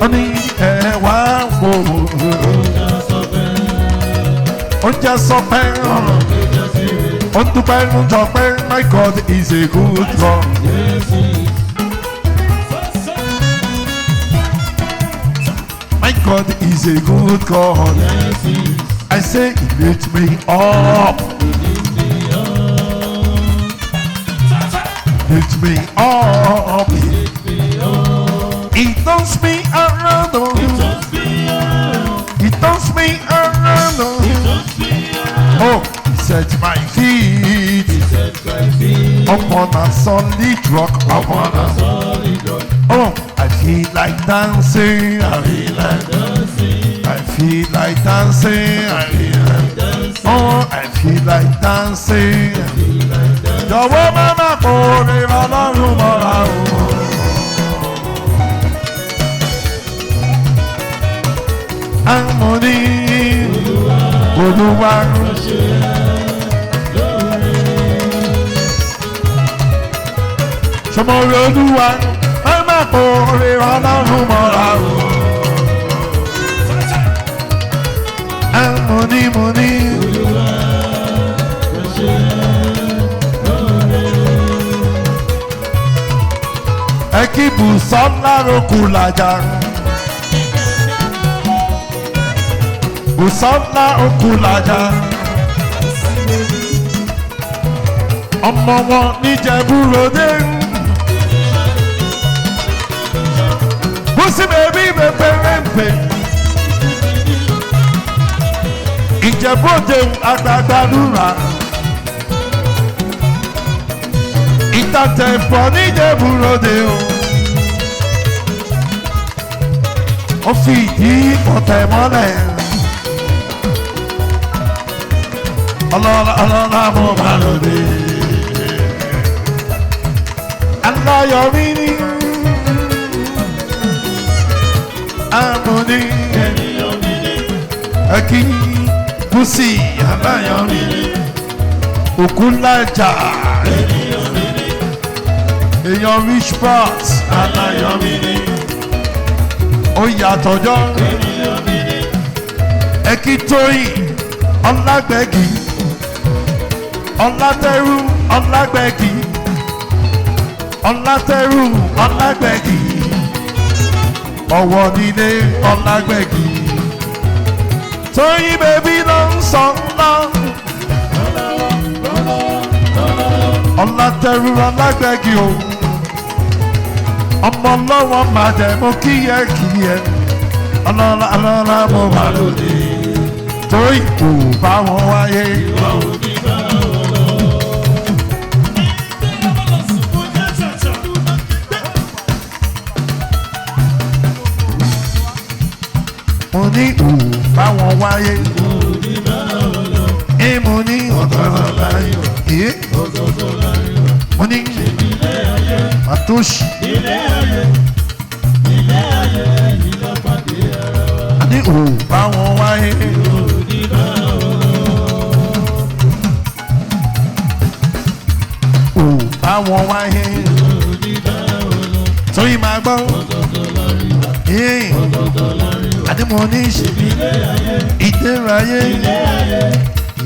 Ó ní ẹ wá wò ó. Ó jẹ́ sọ pé ó ń dúpẹ́ ń jọ pé my God is a good God. My God is a good God. I say he lifts me up. Lifts me up. He turns me around. He turns me around. Oh, he set my feet upon a solid rock. Upon a solid rock. Oh, I feel like dancing. I feel like dancing. I feel like dancing. I feel like dancing. Oh, I feel like dancing. Jọ̀wọ́ má má kó lè Ọlọ́run mọ́ra o. Àmọ́ ní Olúwa. Sọmọ Olúwa má má kó lè Ọlọ́run mọ́ra o. Mo ní mo ní. Olúwa ẹ ṣé lóore. Ẹ kí Bùsọ́lá Okùlàjà. Bùsọ́lá Okùlàjà. Ọmọ wọn níjẹ̀bú ròde. Bùsí bèbí bèbè. Ìjẹ̀bú òde àgbàgbàdúrà. Ìtàtẹ̀pọ̀ níjẹ̀bú ròde o. Ó fi ìdí ọ̀tẹ̀ mọ́lẹ̀. Ọlọ́lá ọlọ́lá mo máa lòdì. Aláyọ̀mí ní. Àmúní Ènìyàn mi ní. ẹ̀kí Bùsí aláyọ̀mí ní. Òkúlájà Ènìyàn mi ní. èèyàn rich pot Aláyọ̀ mi ní. ó yàtọ̀jọ́. Ènìyàn mi ní. Ẹ̀kí Tóyìn Ọlágbẹ̀gì Ọlátẹ́rù Ọlágbẹ̀gì Ọlátẹ́rù Ọlágbẹ̀gì ọ̀wọ̀ nílé Ọlágbẹ̀gì Tóyìn bèbí ló ń sọ ńlá Ọlátẹ́rù Ọlágbẹ̀gì o ọmọ ọlọ́wọ́ máa jẹ mo kíyẹ kíyẹ ọlọ́lá ọlọ́lá mo wà lóde torí kò bá wọn wáyé. Ìwà òbí bá wọn lọ. Mo ní kò bá wọn wáyé. Òbí bá wọn lọ. Mo ní ọ̀tọ̀ọ̀tọ̀ láyé. Ọ̀tọ̀ọ̀tọ̀ láyé wa. Mo ní Ilé ayé. màtóṣì. Ilé ayé. Ilé ayé yìí la pàdé ara wa. Ní kò bá wọn wáyé. Òbí bá wọn lọ. Kò bá wọn wáyé. Òbí bá wọn lọ. Tóyìn máa gbọ́. Ọ̀tọ̀ọ̀tọ̀ láyé wa. Ọ̀tọ̀ọ̀tọ̀ láyé wa. Àdé mo ní ṣe Ilé ayé. ìdérayé. Ilé ayé.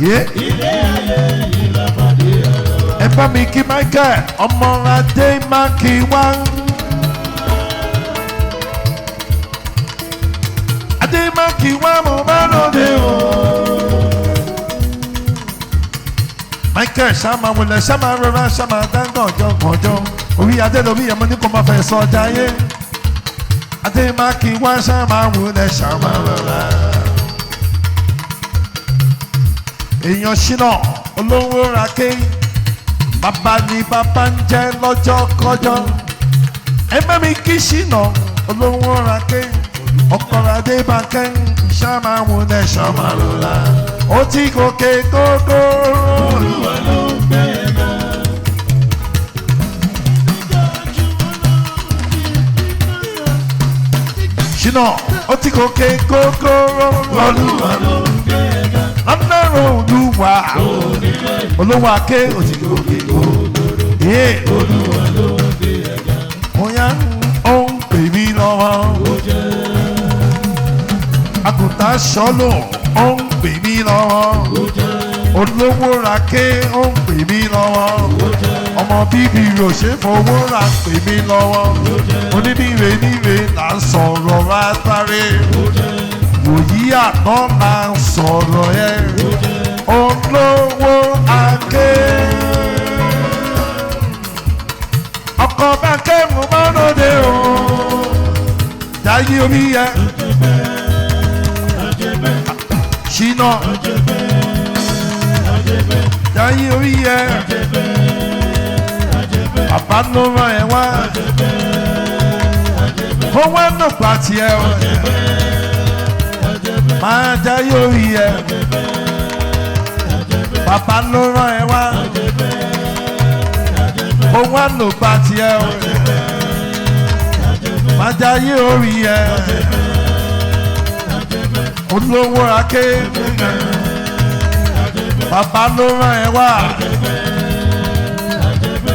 Yé. Ilé ayé yìí la pàdé ara wa. Ẹ bá mi kí Michael ọmọ adé mákì wá. Adé mákì wá mo bá lóde o. Michael ṣáma wọlé ṣáma rọra ṣáma dáńgọ̀ jọ̀gànjọ́. Orí adé lórí ẹ̀mọ́ ní kò máa fẹ́ sọ jayé. Adé mákì wá ṣáma wọlé ṣáma rọra. Èèyàn ṣínà olówó ra ké bàbá ni bàbá ń jẹ́ lọ́jọ́ kọjọ́ ẹgbẹ́ mi kí ṣìnà olówó ra ké ọkọ̀ adé bá kẹ́ ṣáma wọlé ṣáma rọra ó ti gòkè gógó. Olúwa ló ń gbé ga. Ṣìnà ó ti gòkè gógó. Olúwa ló ń gbé ga. Ọlọ́run Olúwa Onílé olówó aké ó ti gòkè gógó. Olúwa ló ń gbé ga. Bóyá ó ń pè mí lọ́wọ́. Ó jẹ́ Àgùntàn sọ́lò ó ń pè mí lọ́wọ́. ó jẹ́ Olówó raké ó ń pè mí lọ́wọ́. ó jẹ́ Ọmọ bíbí rò ṣe fowó ra ń pè mí lọ́wọ́. Oníbíre níre là ń sọ̀rọ̀ látàrí. ó jẹ́ Wòyí àná là ń sọ̀rọ̀ yẹn. ó jẹ́. Olówó aké. Ọkọ̀ bákẹ́ mo máa ń lóde o. Jayé orí yẹ. Ṣínà. Jayé orí yẹ. Bàbá ló rán ẹ wá. Ó wá nù pàtì ẹ o. Máa jayé orí yẹ. Bàbá ló rán ẹ wá. Ó wá nù pàtì ẹ o. Máa jayé orí yẹ. Olówó aké. Bàbá ló rán ẹ wá.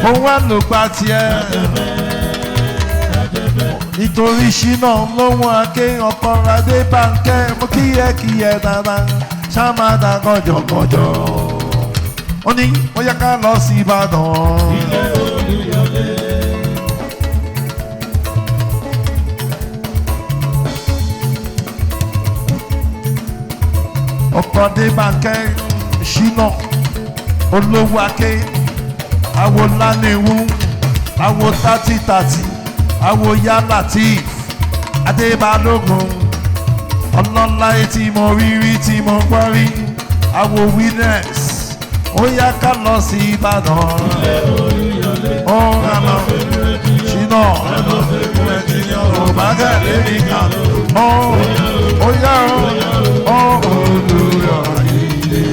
Ó wá ló gba tiẹ̀. Nítorí ṣínà lóhun aké ọkọ̀ adé bánkẹ́ mo kíyẹ kíyẹ dáadáa. Ṣámádà gọjọgọjọ. Ó ní ó yẹ ká lọ sí Ìbàdàn. Ilé Olúyọ̀lé. Ọkọ̀ Adébánkẹ́ Ṣínà olówó aké awo lánìwú awo tátítàtì awo yá Latif Adébálógún ọlọ́lá etí mo rí rí tí mo gbọ́ rí awo witness ó yá ká lọ sí Ìbàdàn. Ilé Olúyọ̀lé. Ó rà lọ Ṣínà ọba gẹ̀lẹ́ mi kan ó ó yá ó Olúyọ̀lé.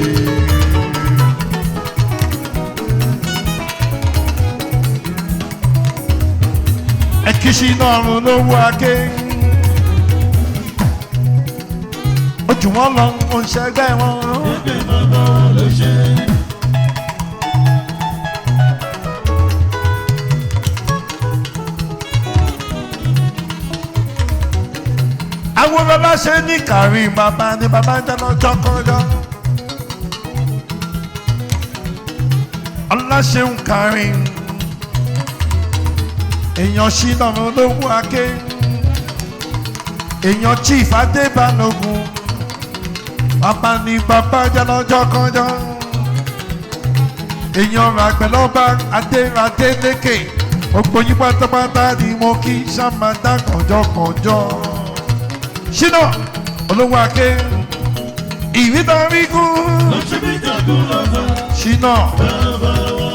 Ẹ kí Ṣínà ọ̀run lówó aké ojú wọn lọ ń ṣẹgbẹ́ wọn. Ẹgbẹ́ bàbá wọn ló ṣe. Àwọn bàbá ṣe ní kárí bàbá ní bàbá ń dáná jọkọjọ. Ọláṣeun kárí èèyàn Ṣínà lówó aké èèyàn Chief Adébálógún bàbá ní bàbá dáná jọkọjọ. Èèyàn ràgbẹ̀lọ́ba Adéradélékè gbogbo yín pátápátá ni mo kí ṣàmàdá kànjọkànjọ. Ṣínà olówó aké ìrítàrígún Lọ́sẹ̀ bí jagun lọ́tọ̀. Ṣínà Bàbá wọn.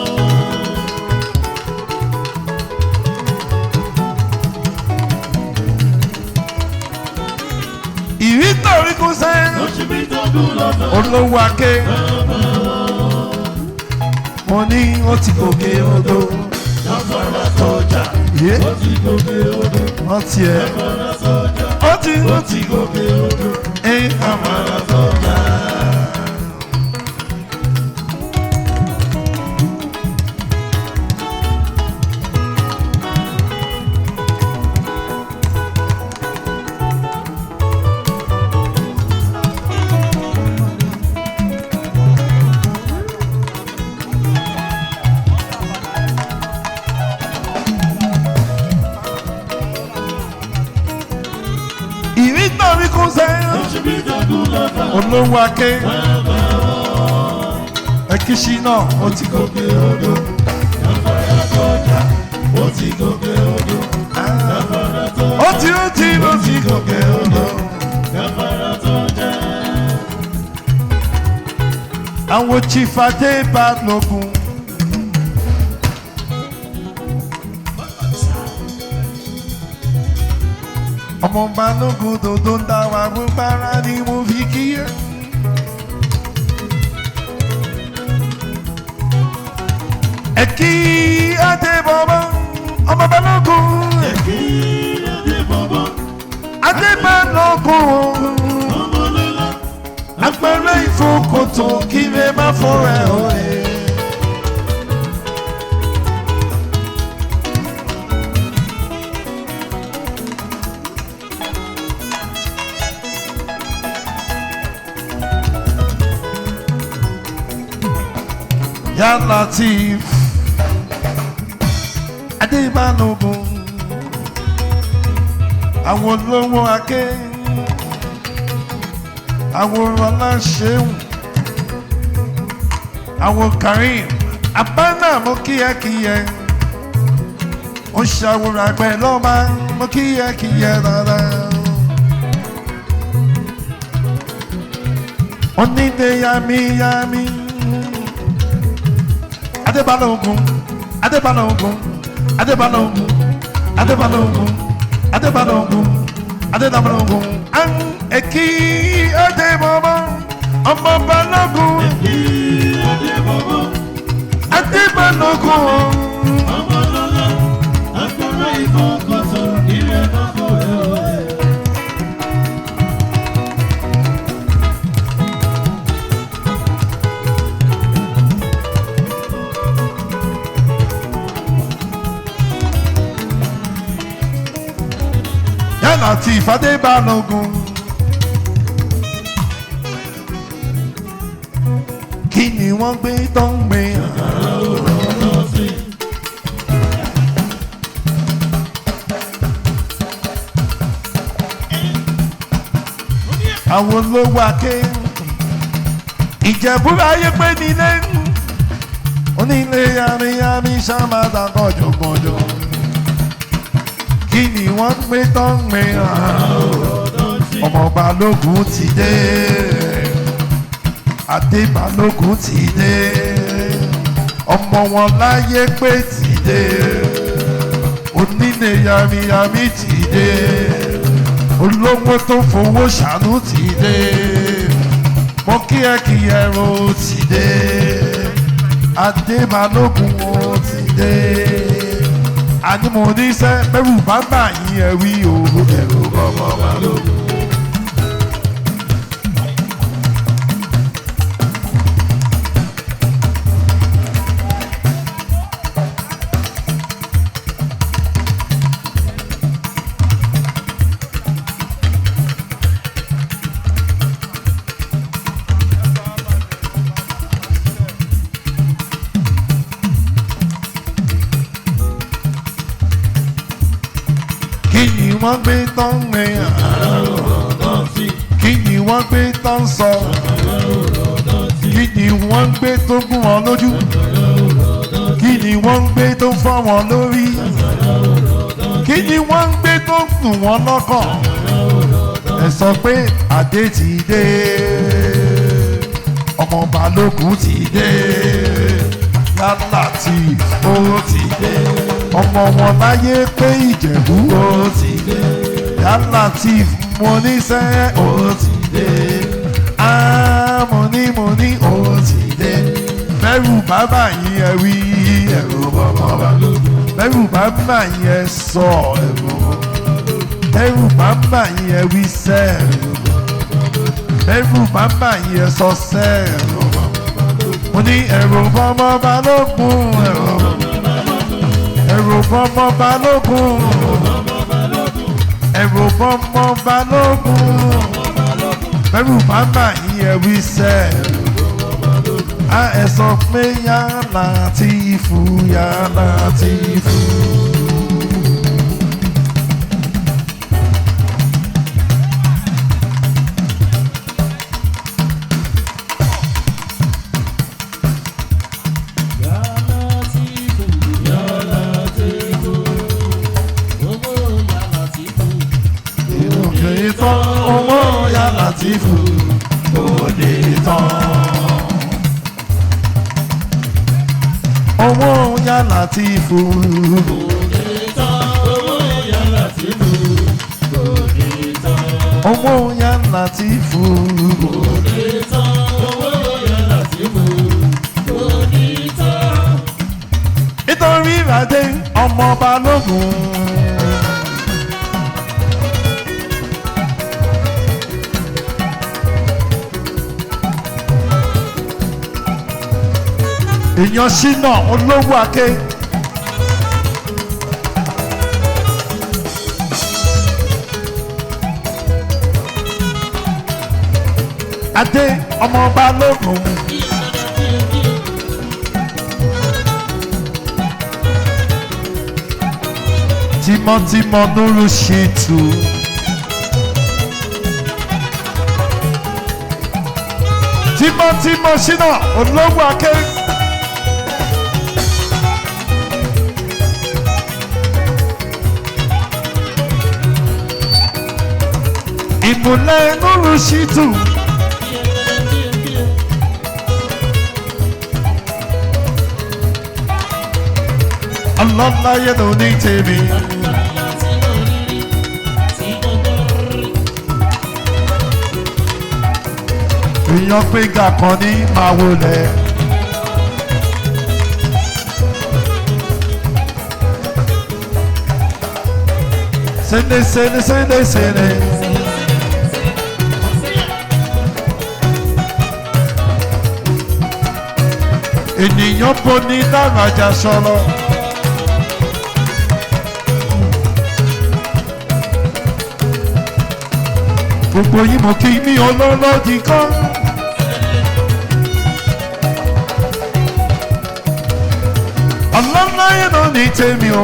ìrítàrígún sẹ́ Lọ́sẹ̀ bí jagun lọ́tọ̀. olówó aké Bàbá wọn. mo ní ó ti gòkè odò Káfárá sọ́jà. yé Ó ti gòkè odò. wọ́n tiẹ̀ Káfárá sọ́jà. ó ti Ó ti gòkè odò. ẹ̀ Káfárá sọ́jà. Ìrítàrígún sẹ́ Lọ́sẹ̀ bí jagun lọ́tọ̀. olówó aké Bàbá wọn. ẹ kí Ṣínà ó ti gòkè Gòkè odò. Káfárá sọ́jà. Ó ti gòkè odò. Káfárá sọ́jà. ó ti ó ti ó ti gòkè odò. Káfárá sọ́jà. Àwọn Chief Adébálógún. Ọmọ Balógun dòdò ń dá wa gbogbo ara ni mo fi kí ẹ. Ẹ kí Adébọ̀bọ̀ ọmọ Balógun. Kí Adébọ̀bọ̀ Adébálógún ọmọlọ́lá. apẹ̀rẹ̀ ìfokòtò kí lè má fọ́rẹ̀ òye. Ya Latif Adébálógún àwọn olówó aké àwọn ọláṣẹ́hùn àwọn Karim abánà mo kíyẹkíyẹ ó ṣàwòrán àgbẹ̀ lọ́ba mo kíyẹkíyẹ dáadáa. Onílé yamiyami Adébálógún Adébálógún Adébálógún Adébálógún Adébálógún Adébálógún an èkì Adébọ̀bọ̀ ọmọ Balógun Kí Adébọ̀bọ̀ Adébálógún ọmọlọ́lá. Agbára ìfọkàntán ìrẹ́ máa fọ ẹ̀ ọ́. Yálà tí Adébálógún. wọ́n gbé tó ń gbé? Àwọn olówó aké Ìjẹ̀bú ayé pé nílé onílé yamiyami sàmàdà kọjọkọjọ. Kí ni wọ́n gbé tó ń gbé? Ọmọ Balógun ti dé, Adé Balógun ti dé, ọmọ wọn láyé pé ti dé, onílé yamiyami ti dé, olówó tó fowó ṣàánú ti dé, mo kí ẹ kí ẹ ro ti dé, Adé Balógun ó ti dé. Àní mo ní sẹ́ bẹ́rù bá bà yín ẹ wí o, ẹ̀rù bọ́mọ Balógun. Kí ni wọ́n gbé tán ń gbé? Kí ni wọ́n gbé tán ń sọ? Kí ni wọ́n gbé tó gún wọn lójú? Kí ni wọ́n gbé tó fọ́ wọn lórí? Kí ni wọ́n gbé tó dùn wọn lọ́kàn? Ẹ sọ pé Adé ti dé, ọmọ Balógun ti dé, Lálàtì ó ti dé, ọmọ wọn láyé pé Ìjẹ̀bú ó ti dé, Lálàtì mo ní sẹ́ ó ti dé, mo ní ó ti dé. Bẹ́rù bàbá yín ẹ wí ẹ̀rù bàbá Balógun, bẹ́rù bàbá yín ẹ sọ ẹ̀rù, bẹ́rù bàbá yín ẹ wí sẹ́ ẹ̀rù, bẹ́rù bàbá yín ẹ sọ sẹ́ ẹ̀rù. Mo ní ẹ̀rù bọ́mọ Balógun, ẹ̀rù bọ́mọ Balógun, ẹ̀rù bọ́mọ Balógun, bẹ́rù bàbá yín ẹ wí sẹ́ ẹ̀rù. A ẹ sọ pé Yálà tí fún, Yálà tí fún. Òkè tán owó Yálà tí fún, òde tán. Owó Yálà tí fún. Owó Yálà tí fún. Nítorí ìràdé ọmọ Balógun. Èèyàn ṣínà olówó aké. Adé ọmọ Balógun. Tímọ́tímọ́ lóru ṣètò. Tímọ́tímọ́ ṣínà olówó aké. Ìmùlẹ̀ lóru ṣìtù. Ọlọ́láyé ló ní tèmi. Èèyàn péga kan ní máa wọlé. Sene sene sene sene. Ènìyàn boni lárajà sọ̀rọ̀. Gbogbo yín mo kí ní olólódì kan. Ọlọ́láyé náà ní tèmi o.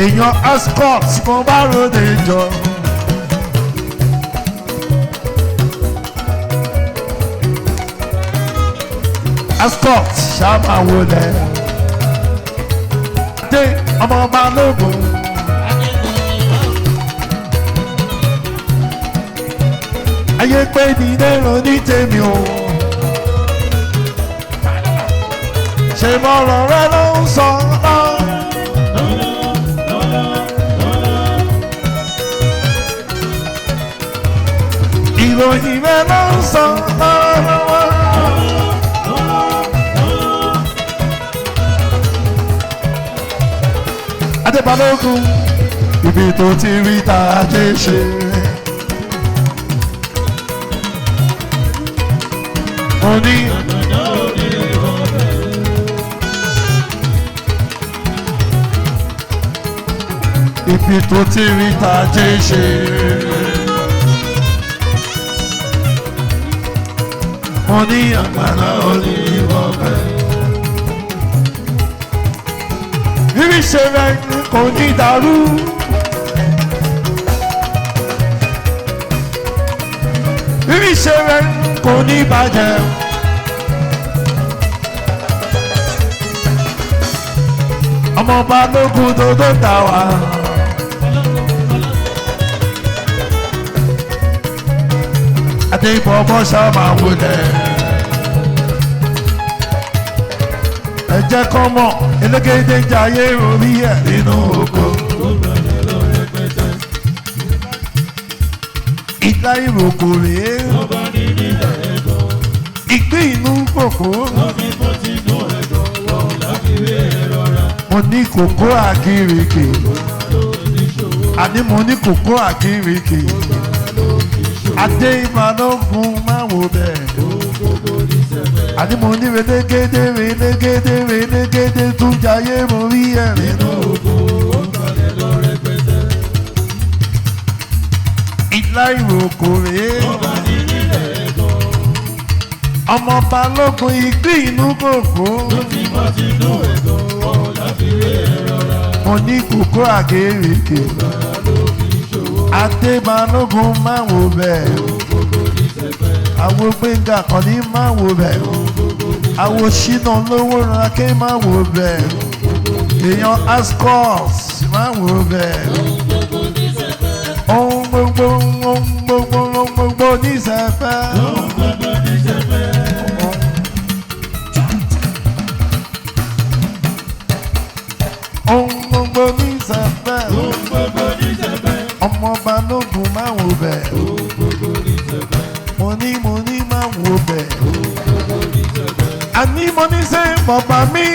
Èèyàn ascot mo bá ròde jọ. Ascot ṣáàmà wọlé. Dé ọmọ Balógun. Ayé pé ní lérò ní tèmi o. Ṣé mọ̀rọ̀ rẹ ló ń sọ lọ? Ìròyìn rẹ ló ń sọ lọ́wọ́lọ́wọ́. Adébálógún ibi tó ti rí ta ajé ṣe. Mo ní. Ibi tó ti rí ta ajé ṣe. Mo ní àgbàlá òní ọ̀bẹ. Rírí ṣe rẹ̀ kò ní dàrú. Rírí ṣe rẹ̀ kò ní bàjẹ́. Ọmọ Balógun dodo ta wá. Adébọ̀bọ̀ ṣá máa wọlé. Ẹ jẹ́ kọ́ mọ̀ elégédé ń jayé orí ẹ̀ nínú oko. Ìlà ìrókò rèé. Ìgbín inú kòkó. Mo ní kòkó àgìrìkì. Àní mo ní kòkó àgìrìkì. Adé Balógun máa wò bẹ́ẹ̀. Àní mo ní relégédé relégédé relégédé tún jayé mo rí ẹ̀ nínú oko. Ìlà ìrókò rèé. Ọmọ Balógun ìgbín inú kòkó. Mo ní kòkó àgèrèkè. Adé Balógun máa wò bẹ́ẹ̀. Àwo Gbénga Àkànní máa wò bẹ́ẹ̀. Àwo Ṣínà lówó Rákè máa wò bẹ́ẹ̀. Èèyàn Ascot máa wò bẹ́ẹ̀. Ohun gbogbo ohun gbogbo ohun gbogbo ní sẹ́fẹ́. Ohun gbogbo ní sẹ́fẹ́. Ọmọ Balógun máa wò bẹ́ẹ̀. Mo ní máa wò bẹ́ẹ̀. Àní mo ní sẹ́ bàbá mi.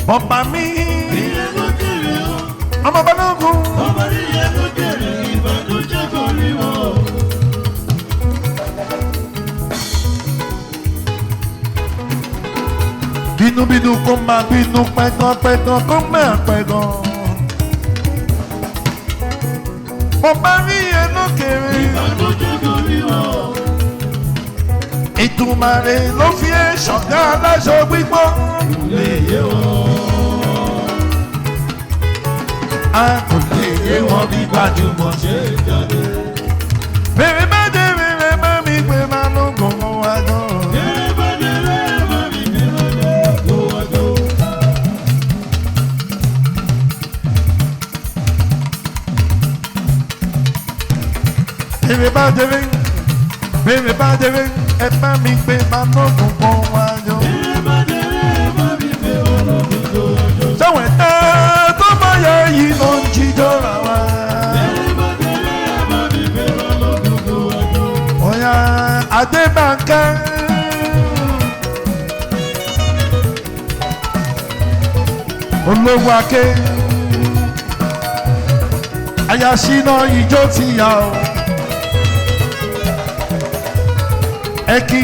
Bàbá mi. Ọmọ Balógun. Bínúbínú kó máa bínú pẹ́gàn pẹ́gàn kó máa pẹ́gàn. Mo bá rí ẹ lókèrè. Ìdùmarè ló fi ẹ́ ṣọ̀gá aláṣọ gbígbọ́n. A kò lè yé wọn bí gbajúmọ̀ ṣe jáde. Bèrè bá dé bèrè bá mi pé máa ló gbọ̀ngàn wá gan. Bèrè bá dé bèrè bá dé ẹ bá mi pé máa ló gbọ̀ngàn wá gan. Sọ̀wọ́n ẹ̀ta tó bá yẹ yìí ló ń jíjọ́ ra wá. Ọ̀yà Adébánkẹ́. Olówó Aké. Ayásínà ìjó ti yà ọ́. Ẹ kí